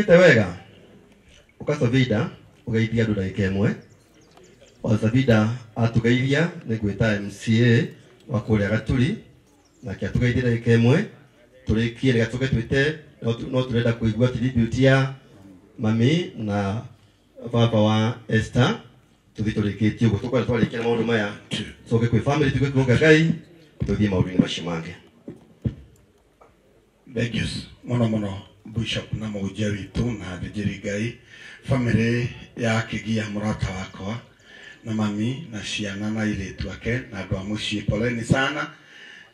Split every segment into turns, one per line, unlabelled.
Wega ukasovida ugeithia andu ndagika ĩmwe Osavida atugeithia nĩ gwĩta MCA wa kũrĩa Gaturi nake atugeithie ndagika ĩmwe tũrĩkie nĩgetha tũke twĩte no tũrenda kũigua tribute ya mami na baba wa Esther tũthiĩ tũrĩkĩtie ũguo tũkwenda twarĩkia maũndũ maya tũcoke kwĩ family tũke kuonga Ngai tũthiĩ maũndũ-inĩ macio mangĩ.
Thank you mũno mũno Bishop na mũhunjia witũ na athĩnjĩri Ngai family ya Kĩgia mũrata wakwa na mami na ciana na airĩtu ake na andũ a mũciĩ poleni sana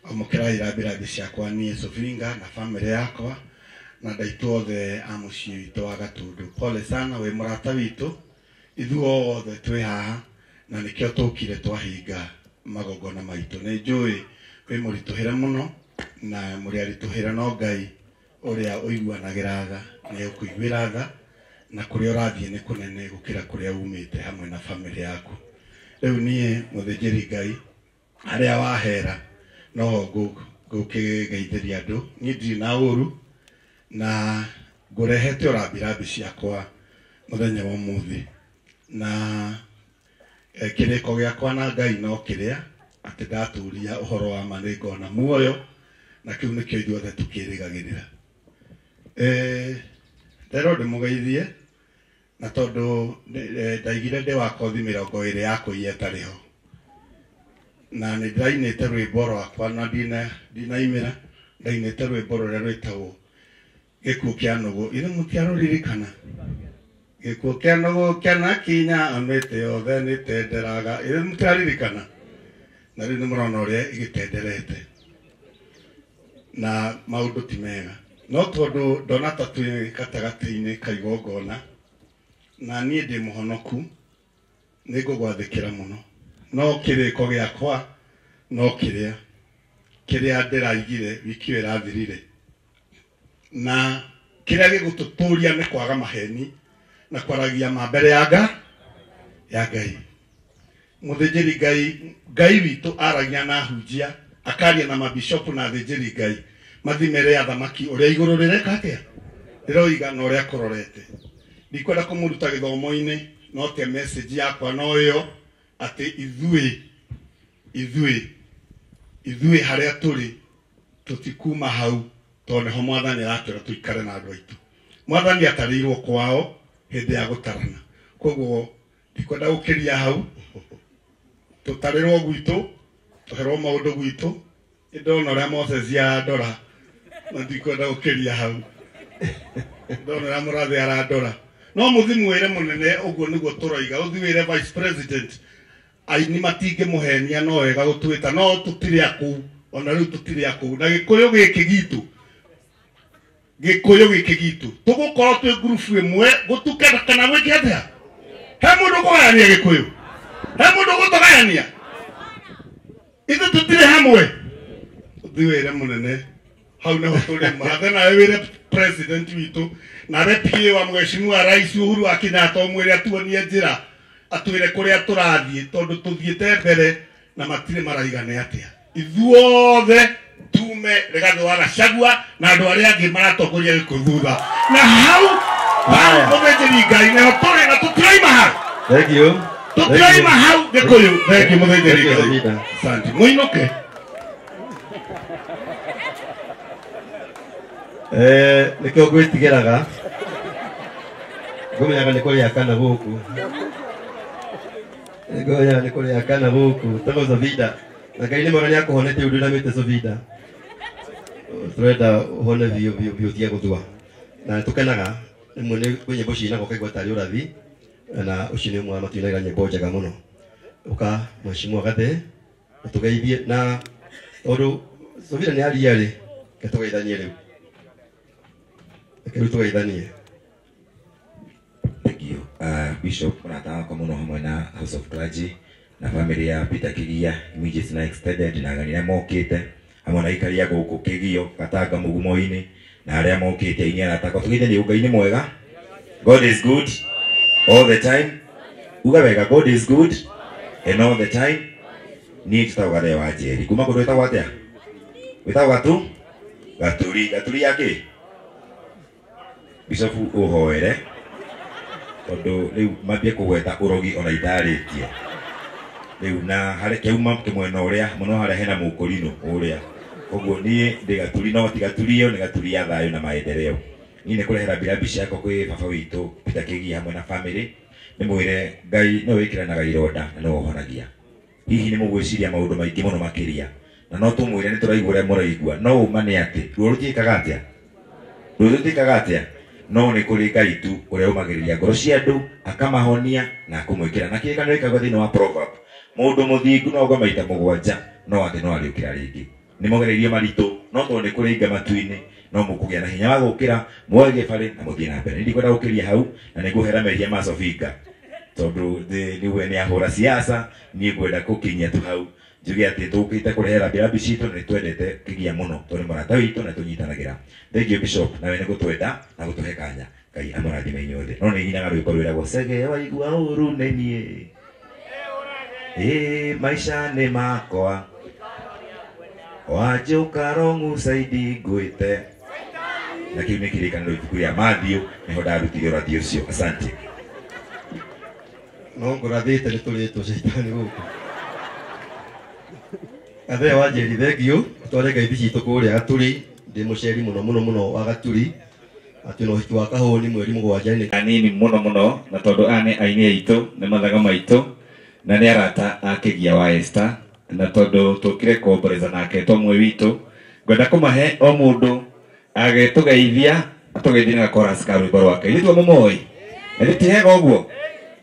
amũkĩra irambĩrambĩ ciakwa niĩ Sofinga na family yakwa na ndaitũ othe a mũciĩ witũ wa Gatundu pole sana wĩ mũrata witũ ithuothe twĩ haha na nĩkĩo tũkire twahinga magongona maitũ nĩ njũĩ wĩ mũritũhĩre mũno na mũrĩ aritũhĩre no Ngai ũrĩa ũiguanagĩra tha nĩ ũkũiguĩra tha na kũrĩa ũrathiĩ nĩ kũnene gũkĩra kũrĩa umĩte hamwe na family yaku rĩu niĩ mũthĩnjĩri Ngai harĩa wahera no ngũkĩgeithĩria andũ niĩ ndirĩ na ũru na ngũrehete ũrambirambi ciakwa mũthenya wa ũmũthĩ na kĩrĩko gĩakwa na Ngai no kĩrĩa atĩ ndatũria ũhoro wa ma nĩ ngona muoyo na kĩu nĩkĩo ithuothe tũkĩrĩgagĩrĩra nderwo ndĩmũgeithie na tondũ ndaigire ndĩ wa kothi 20 ya kũiya ĩtarĩ ho na nĩ ndĩrainĩte rwĩmbo rwakwa na ndinaimĩra ndainĩte rwĩmbo rũrĩa rwĩtagwo gĩkuũ kĩa nũgũ ithe mũtiarũririkana gĩkuũ kĩa nũgũ kĩanakinya mĩtĩ yothe nĩtenderaga ithe mũtiaririkana na rĩu nĩmũrona ũrĩa ĩgĩtenderete na maũndũ ti mega no tondũ ndona ta twĩ gatagatĩ-inĩ ka igongona na niĩ ndĩ mũhonoku nĩ ngũgwathĩkĩra mũno no kĩrĩko gĩakwa no kĩrĩa kĩrĩa ndĩraigire wiki ĩyo ĩrathirire na kĩrĩa gĩgũtũtũria nĩ kwaga maheni na kwaragia ma mbere ya Ngai mũthĩnjĩri Ngai Ngai witũ aragia na ahunjia akaria na mabishopu na athĩnjĩri Ngai mathimere ya thamaki ũrĩa igũrũ rĩreka atĩa rĩroiga na ũrĩa kũrorete ndikwenda kũmũruta gĩthomo-inĩ no te message yakwa no ĩyo atĩ ithuĩ harĩa tũrĩ tũtikuma hau tondũ nĩho mwathani aratwĩra tũikare na andũ aitũ mwathani atarĩirwo kwao hĩndĩ ya gũtarana koguo ndikwenda gũkĩria hau tũtarĩrwo gwitũ tũherwo maũndũ gwitũ ndona ũrĩa Moses arandora na ndikwenda gũkĩria hau ndona ũrĩa mũrathi arandora no mũthi mwĩre mũnene ũguo nĩguo tũroiga ũthi wĩre vice president aini matingĩmũhenia no wega gũtwĩta no tũtirĩ akũu ona rĩu tũtirĩ akũu na gĩkũyũ gĩkĩ gitũ gĩkũyũ gĩkĩ gitũ tũgũkorwo twĩ ngurubu ĩmwe gũtuke kana gwĩke atĩa he mũndũ ũkũgayania gĩkũyũ he mũndũ ũgũtũgayania ithuĩ tũtirĩ hamwe ũthi wĩre mũnene hau nĩho tũrĩ mũrathe nawe wĩre president witũ nawe PA wa mheshimiwa Rais Uhuru wa Kenyatta ũmwĩre atuonie njĩra atwĩre kũrĩa tũrathiĩ tondũ tũthiĩte mbere na matirĩ maraiga nĩ atĩa ithuothe tume Rigathĩ wa Gachagua na andũ arĩa angĩ maratongoria gĩkũyũ thutha na hau hau mũthĩnjĩri Ngai nĩho tũrĩ na tũtiraima hau.
Thank you.
Tũtiraima hau gĩkũyũ. Thank you mũthĩnjĩri Ngai. Asante. Mũinũke.
Nĩkĩo ngwĩtigĩraga ngũmenyaga nĩ kũrĩa kana gũkũ ngũmenyaga nĩ kũrĩa kana gũkũ tagwo Zovida na Ngai nĩ mwega nĩ akũhonetie ũndũ ũramĩte Zovida tũrenda ũhone biũ biũ biũ ũtige gũthua na nĩ tũkenaga rĩmwe nĩ kwĩ nyĩmbo ciinagwo ũkaigua tarĩ ũrathi na ũcio nĩ ũmwe wa matuinaga nyĩmbo njega mũno ũka mheshimiwa Gathe ũtũgeithie na tondũ Zovida nĩ aria rĩ reke tũgeithanie rĩu reke rĩu tũgeithanie.
Thank you. Bishop mũrata wakwa mũno hamwe na House of Clergy na family ya Peter Kigia immediate na extended na ageni arĩa mokĩte hamwe na aikaria gũkũ Kĩgio Gatanga Mũgumo-inĩ na arĩa mokĩte aini arata akwa tũgeithanie Ngai nĩ mwega. God is good all the time. Uga wega God is good and all the time. Niĩ njĩtagwo Gathe wa Njeri kuma kũndũ wĩtagwo atĩa wĩtagwo Gaturi Gaturi ya kĩ Bishop uhoere tondu riu mambie kugweta urogi ona itaritie riu na hare kiuma kimwena uria muno haria hena mukorino uria koguo nie ndi gaturi no ti gaturi ni gaturi ya thayo na maendeleo. Ni ni kurehera birabi ciakwa kwi baba witu Peter Kigia hamwe na family ni mwire Ngai no wikiranaga ironda na no uhonagia. Hihi ni mugwiciria maundu maingi muno makiria na no tumwire ni turaigua uria muraigua no uma ni ati ruo rutiikaga atia ruo rutiikaga atia no ni kuri Ngai tu uria umagiriria ngoro cia andu akamahonia na akumwikira na kirikaniro gĩkagwo thiini wa proverb mundu muthingu no agwe maita mugwanja no ati no ariukira ringi ni mogereirie maritu no tondu ni kuri inga matu-ini no mukugia na hinya wa gukira muoe gibari na muthie na mbere. Ni ndikwenda gukiria hau na ninguhera mehia ma Sofinga tondu niwe ni ahura siasa ni ngwenda gukinyia tu hau njuge ati tukite kurehera birabi citu na nitwendete Kigia muno tondu murata witu na tunyitanagira. Thank you Bishop nawe ni gutwenda na gutuhe kanya. Ngai amurathime inyuothe. No ni nyinaga rwimbo rwiragwo cege waigua uru ni nie ĩ maica nĩ makwa wanjũka rongu saidi ngwĩte na kĩu nĩ kĩrĩkanĩro ibuku rĩa Matthew nĩho ndarutire ũrathi ũcio. Asante.
No ngũrathĩte nĩ tũrĩtwo caitani gũkũ. Gathee wa Njeri thengiũ tware ngeithi citũ kũrĩa Gaturi ndĩ mũceri mũno mũno mũno wa Gaturi atĩ no ũhiki wa Kahũni mweri mũgwanja-inĩ
anini mũno mũno na tondũ aya nĩ aini aitũ nĩ mathaga maitũ na nĩ arata a Kigia wa Esther na tondũ tũkire kuomboreza nake to mwe witũ ngwenda kũmahe o mũndũ agĩtũgeithia atũgeithie na chorus ka rwĩmbo rwake. Ithuĩ twamũmoĩ na ithuĩ ti hega ũguo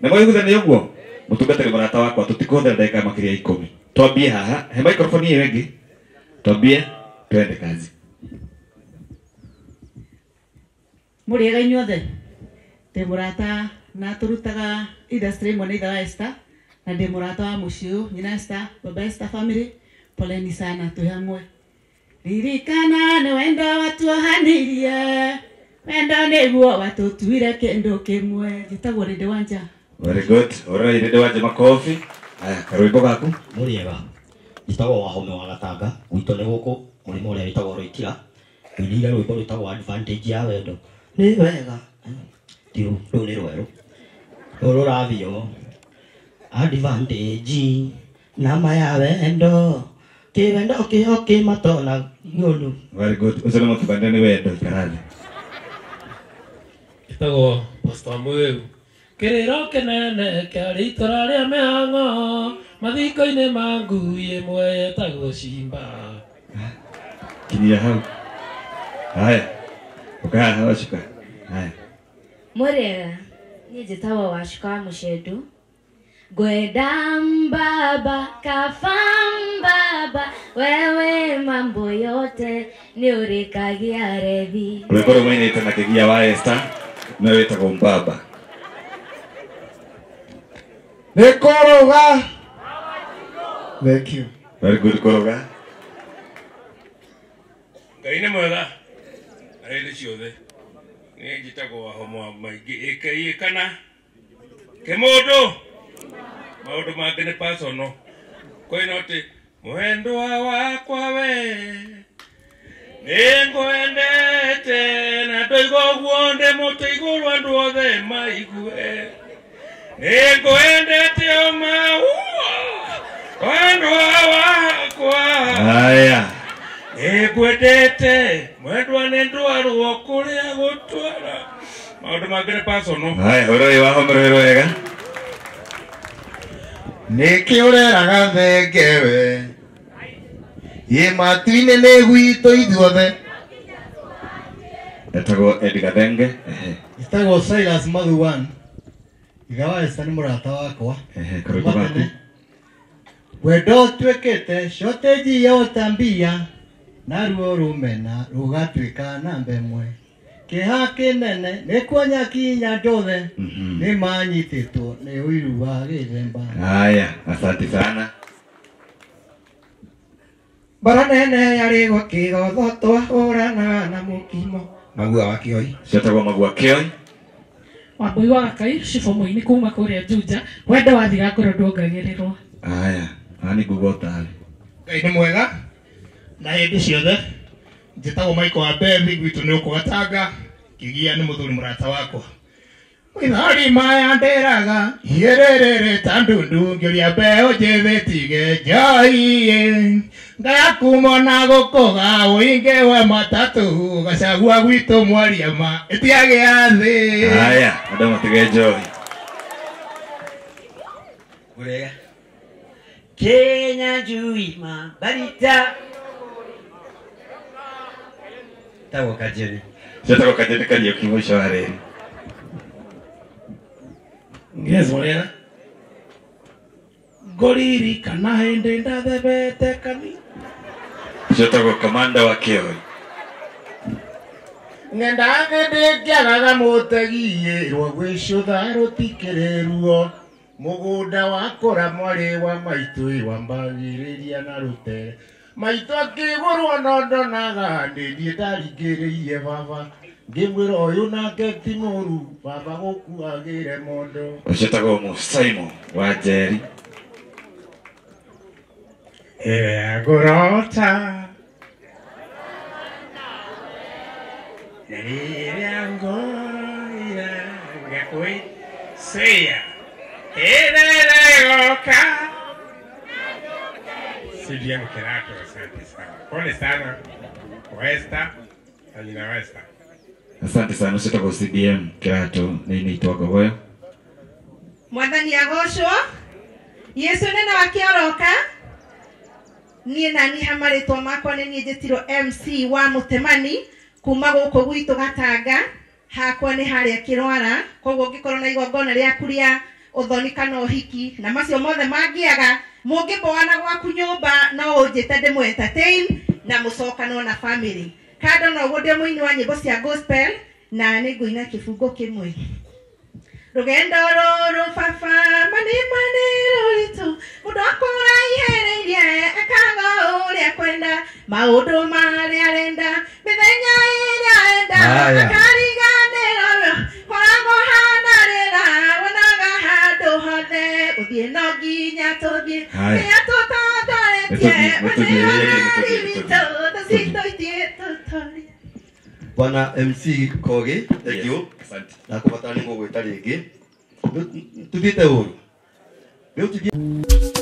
na mwaiguithania ũguo mũtungatĩri mũrata wakwa tũtikũhũthĩra ndagĩka makĩria 10. Twambie haha he microphone ĩyo ĩngĩ twambie twende kazi.
Mũrĩega inyuothe ndĩ mũrata na tũrutaga industry ĩmwe na ithe wa Esther na ndĩ mũrata wa mũciĩ ũyũ nyina Esther baba Esther family poleni sana twĩ hamwe. Ririkana nĩ wendo watuohanirie wendo nĩguo watũtuire kĩndũ kĩmwe. Njĩtagwo Rĩndĩ Wanja.
Very good. Ora Rĩndĩ Wanja makofi. Aya karwĩmbo gaku.
Mũrĩega njĩtagwo Wahome wa Gatanga gwitũ nĩ gũkũ mũrĩmo ũrĩa wĩtagwo Rũitira tũinĩire rwĩmbo rwĩtagwo advantage ya wendo nĩ wega ti rũu nĩ rwerũ rũu rũrathiĩ ũũ advantage nama ya wendo kĩwendo kĩo kĩmatona ng'ũndũ.
Very good. Ũcio nĩ mũtubande nĩ wendo ikarathi.
Njĩtagwo Pastor Mweu. Kĩrĩro kĩnene kĩarĩ itũra rĩa mĩhang'o mathiko-inĩ ma ngui ĩmwe yetagwo Cimba.
Kinyia hau. Haya. Ũkahaha Wacuka. Haya.
Mũrĩega niĩ njĩtagwo Wacuka wa Mũcendu. Ngwenda mbaba kaba mbaba wewe mambo yote nĩ ũrĩkagia rethi.
Rwĩmbo rũu mainĩte na Kigia wa Esther nĩ wĩtagwo Mbaba.
Nĩ kũrũga. Thank you.
Very good kũrũga.
Ngai nĩ mwega na hĩndĩ ciothe. Niĩ njĩtagwo Wahoma wa Maingĩ ĩkĩiĩ kana kĩmũndũ maũndũ mangĩ nĩ personal kwĩna atĩ mwendwa wakwa we nĩngwendete na ndoiga ũguo ndĩ mũtĩ igũrũ andũ othe maigue nĩngwendete o maua mwendwa wakwa.
Haya.
Nĩngwendete mwendwa nĩ ndwarwo kũrĩa gũtwara maũndũ mangĩ nĩ personal.
Haya ũhoro ũyũ Wahome rwĩ rwega.
Nĩkĩ ũreraga thengewe ĩ matu-inĩ nĩ gwitũ ithuothe.
Etagwo Eddie Gathenge.
Njĩtagwo Silas Mathuan. Ithe wa Esther nĩ mũrata wakwa.
Karwĩmbo gaku.
Wendo ũtuĩkĩte shortage ya ũtambia naruo rũmena rũgatuĩka namba ĩmwe kĩeha kĩnene nĩ kuonya kinya ndothe nĩ manyitĩtwo nĩ ũiru wa gĩthemba.
Haya, asante sana.
Bara nene yarĩ gwa kĩgotho twahũranaga na mũkimo. Magua wa Kĩoi.
Cietagwo Magua Kĩoi.
Wambui wa Gakai cibũ mũini kuma kũrĩa Juja wendo wathira ngoro ndwongagĩrĩrwo.
Haya, haha nĩ nguga ũtarĩ.
Ngai nĩ mwega na hĩndĩ ciothe. Njĩtagwo Michael wa Bethi gwitũ nĩ ũkũ Gatanga
Kigia nĩ mũthuri mũrata wakwa. Mwithori maya ndĩraga iyererere ta ndundu ngĩũria mbeũ njĩthĩtige njohi ngaya kumona gũkũga ũinge wa matatũ gacagua gwitũ mwaria ma ĩtiagĩa thĩ.
Haya, andũ matige njohi.
Urega Kenya njui ma barita
Tagwo Kajeni.
Ciatagwo Kajeni Kariũki mũico wa rĩrĩ.
Yes, Morena. Ngoririkana hĩndĩ ndathebete kani.
Ciatagwo Kamanda wa Kĩoi.
Ng'enda hĩndĩ ngĩagaga mũtegi rwa gwĩcũtha rũtikĩrĩ ruo mũgũnda wakũra mwarĩ wa maitũ wambagĩrĩria na rũtere maitũ akĩgũrwo no ndonaga nĩ niĩ ndaringĩrĩirie baba ngĩmwĩra ũyũ nake ti mũru baba gũkuagĩre mondo.
Ũcio etagwo Mũsaimo wa Njeri.
Ĩrĩa ngũrota na rĩrĩa ngoira ngakwĩcia ĩrĩrĩgoka. CDM Kerato, asante sana. Pole sana kwa Esther na nyina wa Esther.
Asante sana ũcio etagwo CDM Kerato nĩ inaitwa Ngogoyo.
Mwathani agocwo Yesu nene wakĩoroka niĩ nani hamarĩtwa makwa nĩ niĩ njĩtirwo MC wa Mũtemani kuma gũkũ gwitũ Gatanga hakwa nĩ harĩa Kĩrwara koguo ũngĩkorwo na igongona rĩaku rĩa ũthoni kana ũhiki na macio mothe mangĩaga mũngĩmboana gwaku nyũmba no ũnjĩte ndĩmũ entertain na mũcokanwo na family. Kando na ũguo ndĩ mũini wa nyĩmbo cia gospel na nĩ ngũina kĩbungo kĩmwe. Rũgendo rũrũ baba mani mani rũritũ mũndũ akũra iherĩirie akaga ũrĩa kwenda maũndũ marĩa arenda mĩthenya ĩrĩa enda akariganĩrwo koragwo hana rĩra wonaga handũ hothe gũthiĩ no nginya tũthiĩ kĩrĩa tũtongoretie witũ tũcitũitie tũtorie.
Bwana MC Kogi, thank you.
Asante.
Nakũbatara nĩ ngũgwĩta rĩngĩ. Tuthiĩte ũru. Rĩu tũthiĩ.